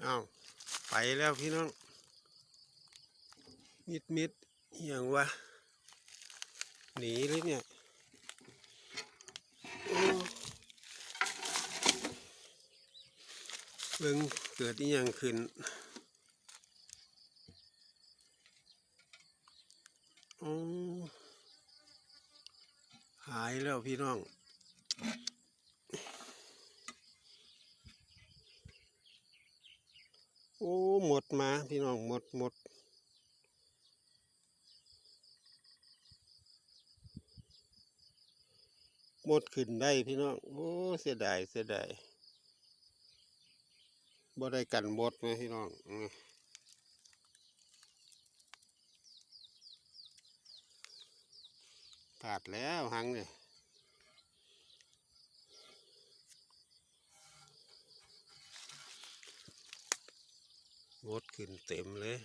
ອ້າວ ໄປແລ້ວພີ່ນ້ອງ ມິດໆ ອີ່ຫຍັງວະ ໜີເລີຍເນຍ ໂອ້ ເບິ່ງເກີດອີ່ຫຍັງຂຶ້ນ. ໂອ້ ຫາຍແລ້ວພີ່ນ້ອງ ໂອ້ ມົດມາພີ່ນ້ອງ ມົດ ມົດ ມົດຂຶ້ນໄດ້ພີ່ນ້ອງ ໂອ້ ເສຍດາຍ ເສຍດາຍ ບໍ່ໄດ້ກັນມົດນະພີ່ນ້ອງ ອື ພາດແລ້ວຮັງນີ້ ມົດຂຶ້ນເຕັມເລີຍ